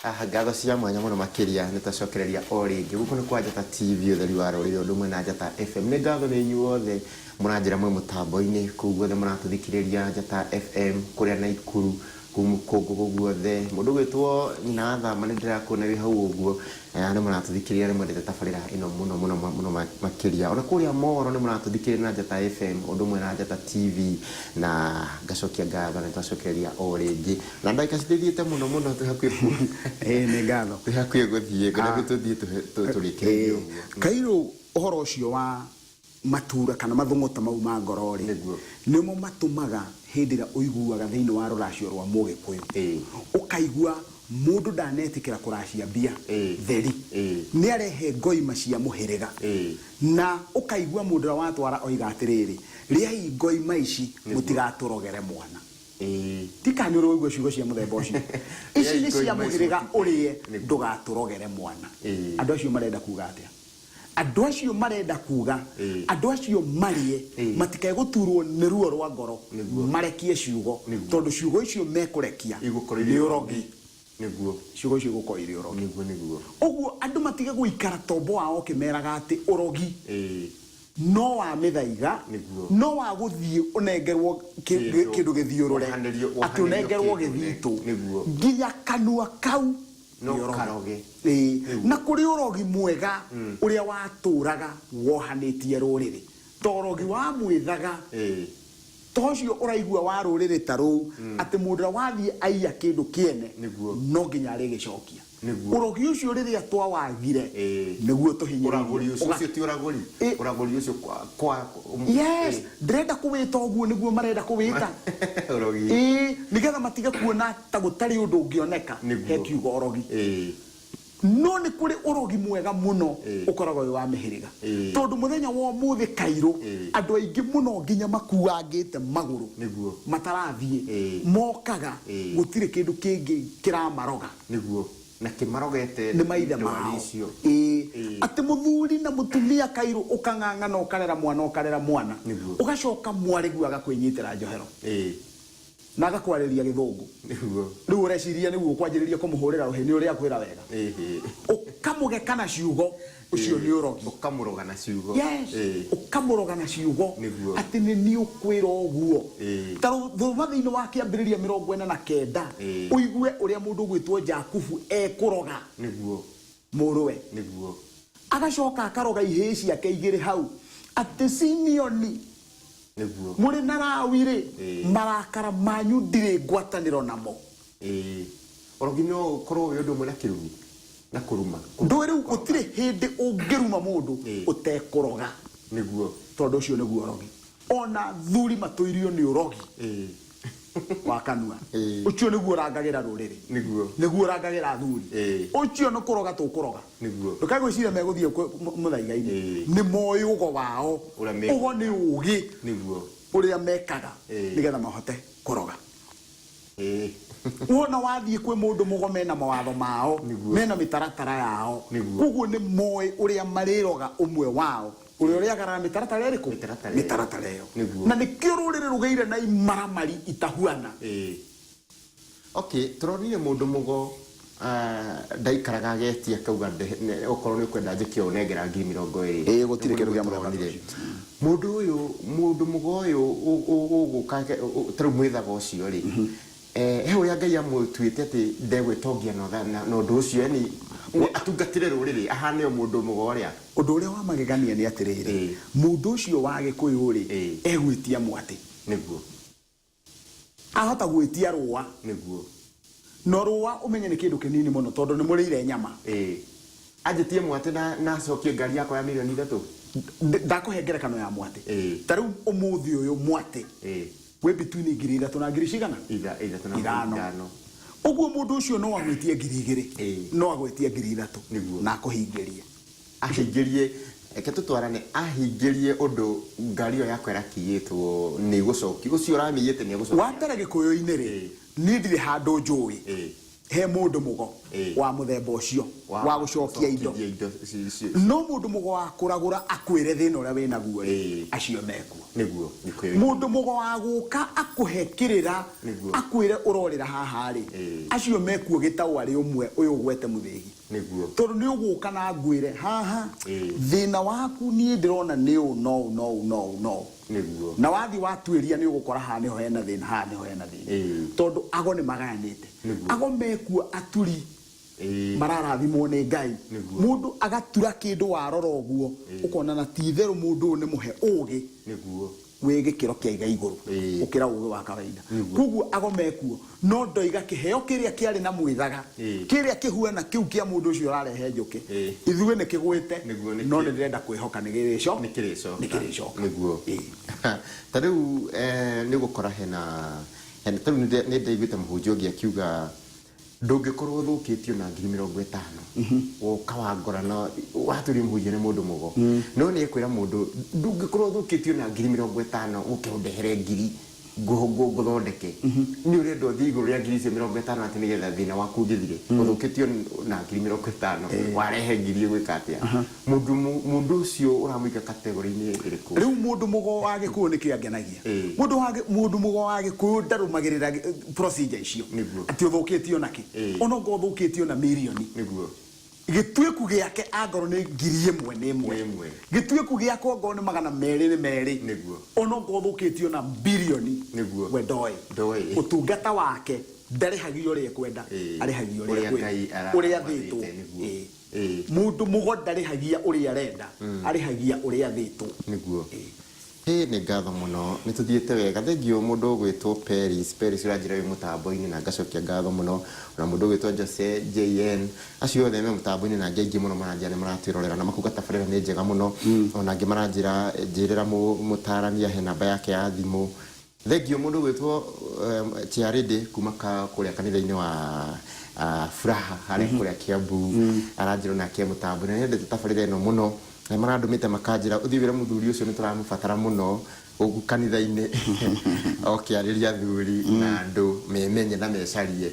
Ah, ngatho cia mwanya mũno makĩria nĩ twacokereria o rĩngĩ gũkũ nĩ kwa Njata TV ũtheri wa rũrĩrĩ ũndũ ũmwe na Njata FM. Nĩ ngatho nĩ inyuothe mũranjĩra mwĩ mũtambo-inĩ kũu guothe mũratũthikĩrĩria Njata FM kũrĩa Naikuru kũu Mũkũngũgũ guothe mũndũ ũgwĩtwo nyina wa thama nĩ ndĩrakuona wĩ hau ũguo. Nĩ mũratũthikĩrĩria nĩ mwendete tabarĩra ĩno mũno mũno mũno makĩria. Ona kũrĩa Moro nĩ mũratũthikĩrĩria na Njata FM ũndũ ũmwe na Njata TV na ngacokia ngatho nĩ twacokereria o rĩngĩ. Na ndagĩka citithiĩte mũno mũno twĩ hakuhĩ ku Ĩĩ nĩ ngatho. Twĩ hakuhĩ gũthiĩ ngwenda tũthiĩ tũrĩkĩrĩrie ũguo. Kairũ ũhoro ũcio wa matura kana mathũng'ũta mau ma ngoro-rĩ, Nĩguo. nĩmo matũmaga hĩndĩ ĩrĩa ũiguaga thĩinĩ wa rũracio rwa Mũgĩkũyũ, Ĩĩ. ũkaigua mũndũ ndanetĩkĩra kũracia mbia Ĩĩ. theri, Ĩĩ. nĩarehe ngoima cia mũhĩrĩga, Ĩĩ. na ũkaigua mũndũ ũrĩa watwara oiga atĩrĩrĩ, rĩai ngoima ici Nĩguo. mũtigatũrogere mwana. Ĩĩ. Ti kana nĩ ũrĩ waigua ciugo cia mũthemba ũcio? Ici Rĩai nĩ cia ngoima ici mũhĩrĩga mũti- ũrĩe Nĩguo. ndũgatũrogere mwana. Ĩĩ. Andũ acio marenda kuga atĩa? Andũ acio marenda kuga Ĩĩ. andũ acio marĩe Ĩĩ. matikae gũturwo nĩ ruo rwa ngoro Nĩguo. marekie ciugo Nĩguo. tondũ ciugo icio mekũrekia Igũkorwo nĩ irĩ ũrogi. Nĩguo. Ciugo icio igũkorwo irĩ ũrogi. Nĩguo nĩguo. Ũguo andũ matige gũikara tombo wao ũkĩmeraga atĩ ũrogi Ĩĩ. no wa mĩthaiga Nĩguo. no wa gũthiĩ ũnengerwo Kĩndũ. kĩndũ gĩthiũrũre Wohanĩrio- atĩ wohanĩrio ũnengerwo kĩndũ, gĩthitũ nĩguo. nginya kanua kau No nĩ ũrogi. karoge. Ĩĩ. Nĩguo. Na kũrĩ ũrogi mwega ũrĩa watũraga wohanĩtie rũrĩrĩ ta ũrogi wa mwĩthaga Ĩĩ. ta ũcio ũraigua wa rũrĩrĩ ta rũu atĩ mũndũ ũrĩa wathiĩ aiya kĩndũ kĩene Nĩguo. no nginya arĩgĩcokia. Nĩguo. Ũrogi ũcio rĩrĩa twawagire Ĩĩ. nĩguo tũhinyĩrĩirio. Ũragũri ũcio ũcio ti ũragũri. Ĩ. Ũragũri ũcio kwa kwa Yes, Ĩ. ndĩrenda kũwĩta ũguo nĩguo marenda kũwĩta. Ũrogi. Ĩĩ, nĩgetha matige kuona ta gũtarĩ ũndũ ũngĩoneka Nĩguo. he kiugo ũrogi. Ĩĩ. No nĩ kũrĩ ũrogi mwega mũno Ĩĩ. ũkoragwo wĩ wa mĩhĩrĩga. Ĩĩ. Tondũ mũthenya wa ũmũthĩ kairũ Ĩĩ. andũ aingĩ mũno nginya makuangĩte magũrũ Nĩguo. matarathiĩ Ĩĩ. mokaga Ĩĩ. gũtirĩ kĩndũ kĩngĩ kĩramaroga. Nĩguo. Na kĩmarogete Nĩ maithe ndwari mao. icio. Ĩĩ. Ĩĩ. Atĩ mũthuri na mũtumia kairũ ũkang'ang'ana ũkarera mwana ũkarera mwana. Nĩguo. Ũgacoka mwarĩguo agakwĩnyitĩra njohero. Ĩĩ. Na agakwarĩria gĩthũngũ. Nĩguo. Rĩu ũreciria nĩguo ũkwanjĩrĩria kũmũhũrĩra rũhĩ nĩ ũrĩa akwĩra wega. Ĩhĩ. Ũkamũgeka na ciugo, ũcio nĩ ũrogi. Ũkamũroga na ciugo. Yes. Ĩĩ. Ũkamũroga na ciugo. Nĩguo. Atĩ nĩ niĩ ũkwĩra ũguo. Ĩĩ. Ta thoma thĩinĩ wa Kĩambĩrĩria 49 Ĩĩ. ũigue ũrĩa mũndũ ũgwĩtwo Jakubu ekũroga. Nĩguo. Mũrũwe. Nĩguo. Agacoka akaroga ihĩĩ ciake igĩrĩ hau atĩ Simeoni Nĩguo. Mũrĩ na Lawi-rĩ, Ĩĩ. marakara manyu ndirĩ ngwatanĩro namo. Ĩĩ. Ũrogi no ũkorwo wĩ ũndũ ũmwe na kĩrumi? Na kũruma? Ndũĩ rĩu gũtirĩ hĩndĩ ũngĩruma mũndũ Ĩĩ. ũtekũroga. Nĩguo. Tondũ ũcio nĩguo ũrogi. Ona athuri matũirio nĩ ũrogi Ĩĩ. wa kanua. Ĩĩ. Ũcio nĩguo ũrangagĩra rũrĩrĩ. Nĩguo. Nĩguo ũrangagĩra athuri. Ĩĩ. Ũcio nĩ kũroga tũkũroga. Nĩguo. Ndũkae gwĩciria megũthiĩ mũthaiga-inĩ. Ĩĩ. Nĩ moĩ ũgo wao. Ũrĩa mekaga. Ũgo nĩ ũgĩ. Nĩguo. Ũrĩa mekaga Ĩĩ. nĩgetha mahote kũroga. Ĩĩ. Wona wathiĩ kwĩ mũndũ mũgo mena mawatho mao, Nĩguo. mena mĩtaratara yao. Nĩguo. Koguo nĩ moĩ ũrĩa marĩroga ũmwe wao, ũrĩa ũrĩagarara mĩtaratara ĩrĩkũ? Mĩtaratara ĩyo. Mĩtaratara ĩyo. Nĩguo. Na nĩkĩo rũrĩrĩ rũgĩire na imaramari itahuana. Ĩĩ. Okay, tũronire mũndũ mũgo ah, ndaikaraga agetia akauga ndehe- ne- okorwo nĩ ũkwenda njĩke ũũ nengera 20,000. Ĩĩ, gũtirĩ Ũguo kĩndũ nĩguo kĩa mũthemba tũronire. ũcio. Mũndũ ũyũ, mũndũ mũgo ũyũ ũgũka ta rĩu mwĩthaga ũcio rĩ, eh, he ũrĩa Ngai amũtuĩte atĩ ndegwĩtongia na ũtha- na na ũndũ ũcio yani atungatĩre rũrĩrĩ ahane o mũndũ mũgo ũrĩa. Ũndũ ũrĩa wa magegania nĩ atĩrĩrĩ, Ĩĩ. mũndũ ũcio wa Gĩkũyũ rĩ, Ĩĩ. egwĩtia mwatĩ. Nĩguo. Ahota gwĩtia rũa. Nĩguo. No rũa ũmenye nĩ kĩndũ kĩnini mũno tondũ nĩ mũrĩire nyama. Ĩĩ. Anjĩtie mwatĩ na na acokie ngari yakwa ya 3 mirioni. Ndakũhe ngerekano ya mwatĩ. Ĩĩ. Ta rĩu ũmũthĩ ũyũ mwatĩ Ĩĩ. wĩ between 3,000 na ngiri cigana? 3 na 5. 5. Ũguo mũndũ ũcio no agwĩtie 2,000. Ĩĩ. No agwĩtie 3,000. Nĩguo. Na akũhingĩrie. Ahingĩrie, reke tũtwarane, ahingĩrie ũndũ ngari ĩyo yakwa ĩrakĩiyĩtwo nĩ ĩgũcokio, ũcio ũramĩiyĩte nĩ egũcokia. Wa mbere Gĩkũyũ-inĩ rĩ, Ĩĩ. niĩ ndirĩ handũ njũĩ. Ĩĩ. He mũndũ mũgo wa mũthemba ũcio wa gũcokia indo. Gũcokia indo No mũndũ mũgo wa kũragũra akwĩre thĩna ũrĩa wĩnaguo rĩ, acio mekuo. Nĩguo Gĩkũyũ. Mũndũ mũgo wa gũka akũhe kĩrĩra, akwĩre ũrorĩra haha rĩ, acio mekuo gĩtaũ arĩ ũmwe ũyũ ũgwete mũthĩgi. Tondũ nĩ ũgũka na ngwĩre haha, thĩna waku niĩ ndĩrona nĩ ũũ no ũũ no ũũ no ũũ no ũũ. Na wathiĩ watuĩria nĩ ũgũkora haha nĩho hena thĩna, haha nĩho hena thĩna. Tondũ ago nĩ magayanĩte. Ago mekuo aturi mararathimwo nĩ Ngai. Mũndũ agatura kĩndũ warora ũguo, ũkona na ti itherũ mũndũ ũyũ nĩ mũhe ũgĩ wĩ gĩkĩro kĩa iga igũrũ gũkĩra ũgĩ wa kawaida. Koguo ago mekuo, no ndoiga kĩheo kĩrĩa kĩarĩ na mwĩthaga, kĩrĩa kĩhuana kĩu kĩa mũndũ ũcio ũrarehe njũkĩ, ithuĩ nĩ kĩgwĩte, no nĩ ndĩrenda kwĩhoka nĩ gĩrĩco Nĩ kĩrĩcoka. Nĩ kĩrĩcoka. Ta rĩu nĩ ũgũkora hena ta rĩu nĩ ndaiguĩte mũhunjia ũngĩ akiuga ndũngĩkorwo ũthũkĩtio na 50,000 woka wangora na watũria mũhunjia nĩ mũndũ mũgo, no nĩ ekwĩra mũndũ ndũngĩkorwo ũthũkĩtio na 50,000 ũke ũndehere ngiri ngũthondeke. Nĩ ũrenda ũthiĩ igũrũ rĩa 50,000 atĩ nĩgetha thĩna waku ũgĩthire. Ũthũkĩtio na 50,000, warehe ngiri ĩgwĩka atĩa? Mũndũ ũcio ũramũiga kategori-inĩ ĩrĩkũ? Rĩu mũndũ mũgo wa Gĩkũyũ nĩkĩo angenagia. Mũndũ mũgo wa Gĩkũyũ ndarũmagĩrĩra procedure icio. Atĩ ũthũkĩtio nakĩ? Ona okorwo ũthũkĩtio na mirioni. Gĩtuĩku gĩake angorwo nĩ 1,000 nĩ ĩmwe. Nĩ ĩmwe. Gĩtuĩku gĩakwa angorwo nĩ 222. Ona okorwo ũthũkĩtio na birioni. We ndoĩ. Ndoĩ. Ũtungata wake ndarĩhagio ũrĩa ekwenda, arĩhagio ũrĩa Ũrĩa ekwenda. Ngai Ũrĩa athĩtwo, athĩtwo. Mũndũ mũgo ndarĩhagia ũrĩa arenda, arĩhagia ũrĩa athĩtwo. Ĩ, nĩ ngatho mũno, nĩ tũthiĩte wega. Thengiũ mũndũ ũgwĩtwo Peris, Peris ũranjĩra wĩ mũtambo-inĩ na ngacokia ngatho mũno. Ona mũndũ ũgwĩtwo Jose JN, acio othe me mũtambo-inĩ na angĩ aingĩ mũno maranjĩra nĩ maratwĩrorera na makuga tabarĩra nĩ njega mũno. Ona angĩ maranjĩra njĩrĩra mũtarani ahe namba yake ya thimũ. Thengiũ mũndũ ũgwĩtwo Chiarĩndĩ kuma kũrĩa kanitha-inĩ wa Furaha harĩa kũrĩa Kiambu, aranjĩra onake e mũtambo-inĩ. Na nĩendete tabarĩra ĩno mũno. Na marandũmĩte makanjĩra ũthiĩ wĩre mũthuri ũcio nĩ tũramũbatara mũno gũkũ kanitha-inĩ okĩarĩria athuri na andũ memenye na mecarie.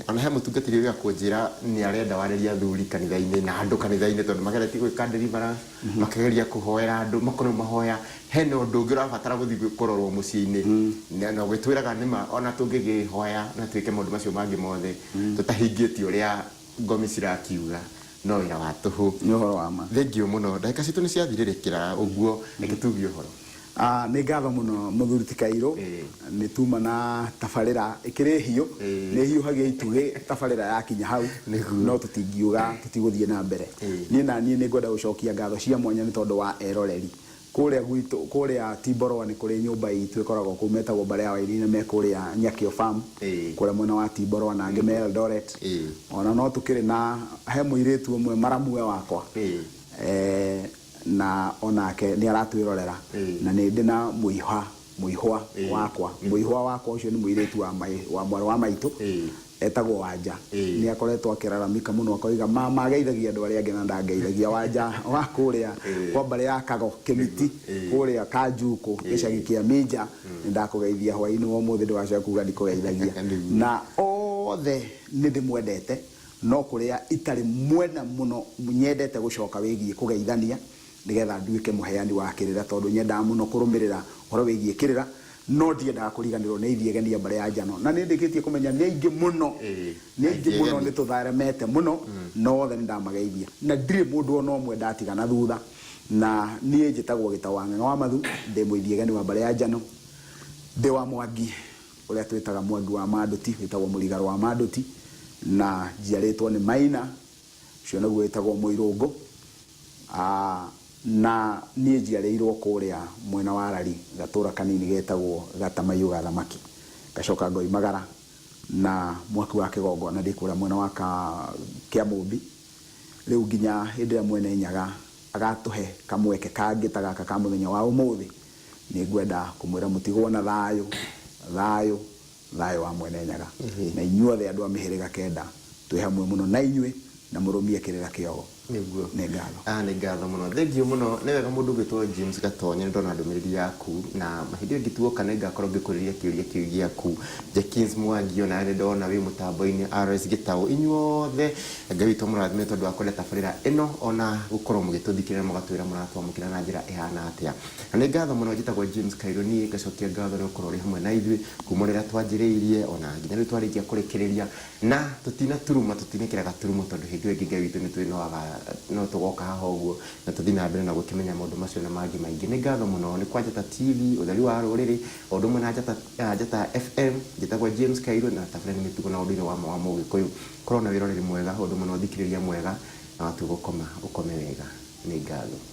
Ona he mũtungatĩri ũrĩa kũnjĩra nĩ arenda warĩrie athuri kanitha-inĩ na andũ kanitha-inĩ tondũ mageretie gwĩka deliverance, makegeria kũhoera andũ, makorwo mahoya hena ũndũ ũngĩ ũrabatara gũthiĩ kũrorwo mũciĩ-inĩ. Na ũgĩtwĩraga nĩma ona tũngĩkĩhoya na twĩke maũndũ macio mangĩ mothe tũtahingĩtie ũrĩa ngomi cirakiuga no wĩra wa tũhũ. Nĩ ũhoro wa ma. Thengiũ mũno, ndagĩka citũ nĩ ciathirĩrĩkĩra ũguo, reke tuge ũhoro. Nĩ ngatho mũno mũthuri ti Kairũ. Nĩ tuma na tabarĩra ĩkĩrĩ hiũ. Nĩ hiũhagia itugĩ tabarĩra yakinya hau. No tũtingiuga tũtigũthiĩ na mbere. Niĩ na niĩ nĩ ngwenda gũcokia ngatho cia mwanya nĩ tondũ wa eroreri. Kũrĩa gwitũ, kũrĩa Timboroa nĩ kũrĩ nyũmba itũ ĩkoragwo kũu metagwo Mbare ya Wainini me kũrĩa Nyakĩo Farm. Kũrĩa mwena wa Timboroa na angĩ me Eldoret. Ona no tũkĩrĩ na he mũirĩtu ũmwe maramue wakwa. Na onake nĩ aratwĩrorera. Na nĩ ndĩ na mũihwa wakwa. Mũihwa wakwa ũcio nĩ mũirĩtu wa mwarĩ wa maitũ. Etagwo Wanja. Nĩ akoretwo akĩraramika mũno akoiga mama ageithagia andũ arĩa angĩ na ndangeithagia. Wanja wa kũrĩa kwa mbarĩ ya Kago Kĩmiti, kũrĩa Kanjukũ, gĩcagi kĩa Minja. Nĩ ndakũgeithia hwaĩ-inĩ wa ũmũthĩ, ndũgacoke kuga ndikũgeithagia. Na othe nĩ ndĩmwendete, no kũrĩa itarĩ mwena mũno nyendete gũcoka wĩgiĩ kũgeithania nĩgetha nduĩke mũheani wa kĩrĩra, tondũ nyendaga mũno kũrũmĩrĩra ũhoro wĩgiĩ kĩrĩra, no ndiendaga kũriganĩrwo nĩ ithiĩ genia mbarĩ ya njano. Na nĩ ndĩkĩtie kũmenya nĩ aingĩ mũno, nĩ aingĩ mũno, nĩ tũtheremete mũno, no othe nĩ ndamageithia. Na ndirĩ mũndũ ona ũmwe ndatiga na thutha. Na niĩ njĩtagwo Gĩtaũ wa Ng'ang'a wa Mathu, ndĩ mũithiĩ wa mbarĩ ya njano, ndĩ wa Mwangi, ũrĩa twĩtaga Mwangi wa Manduti, wĩtagwo Mũrigarũ wa Manduti, na njiarĩtwo nĩ Maina, ũcio nĩguo wĩtagwo Mũirũngũ. Na niĩ njiarĩirwo kũrĩa mwena wa Rari, gatũra kanini getagwo Gatamaiyũ ga Thamaki. Ngacoka ngoimagara na mwaki wa kĩgongona ndĩ kũrĩa mwena wa Kĩamũmbi. Rĩu nginya hĩndĩ ĩrĩa mwene Nyaga agatũhe kamweke kangĩ ta gaka ka mũthenya wa ũmũthĩ, nĩ ngwenda kũmwĩra mũtigwo na thayũ, thayũ, thayũ wa mwene Nyaga. Na inyuothe andũ a mĩhĩrĩga kenda, twĩ hamwe mũno na inyuĩ, na mũrũmie kĩrĩra kĩogo. Nĩguo. Nĩ ngatho. Ah, nĩ ngatho mũno, thengiũ mũno. Nĩ wega mũndũ ũgwĩtwo James Gatonya, nĩ ndona ndũmĩrĩri yaku, na hĩndĩ ĩyo ĩngĩ tuoka nĩ ngakorwo ngĩkũrĩria kĩũria kĩu gĩaku. Jakins Mwangi, onawe nĩ ndona wĩ mũtambo-inĩ. RS Gĩtaũ, inyuothe Ngai witũ amũrathime tondũ wa kwenda tabarĩra ĩno, ona gũkorwo mũgĩtũthikĩrĩra, mũgatwĩra mũratwamũkĩra na njĩra ĩhana atĩa. Na nĩ ngatho mũno. Njĩtagwo James Kairũ, niĩ ngacokia ngatho nĩ gũkorwo ũrĩ hamwe na ithuĩ kuma rĩrĩa twanjĩrĩirie ona nginya rĩu twarĩkia kũrĩkĩrĩria. Na tũtinaturuma, tũtinekĩra gaturumo, tondũ hĩndĩ ĩyo ĩngĩ Ngai witũ nĩ twĩnoaga, no tũgoka haha ũguo na tũthiĩ na mbere na gũkĩmenya maũndũ macio na mangĩ maingĩ. Nĩ ngatho mũno. Nĩ kwa Njata TV, ũtheri wa rũrĩrĩ, o ũndũ ũmwe na Njata FM. Njĩtagwo James Kairũ, na tabarĩra nĩ mĩtugo na ũndũire wa ma wa Mũgĩkũyũ. Korwo na wĩroreri mwega, ũndũ ũmwe na ũthikĩrĩria mwega, na watua gũkoma ũkome wega. Nĩ ngatho.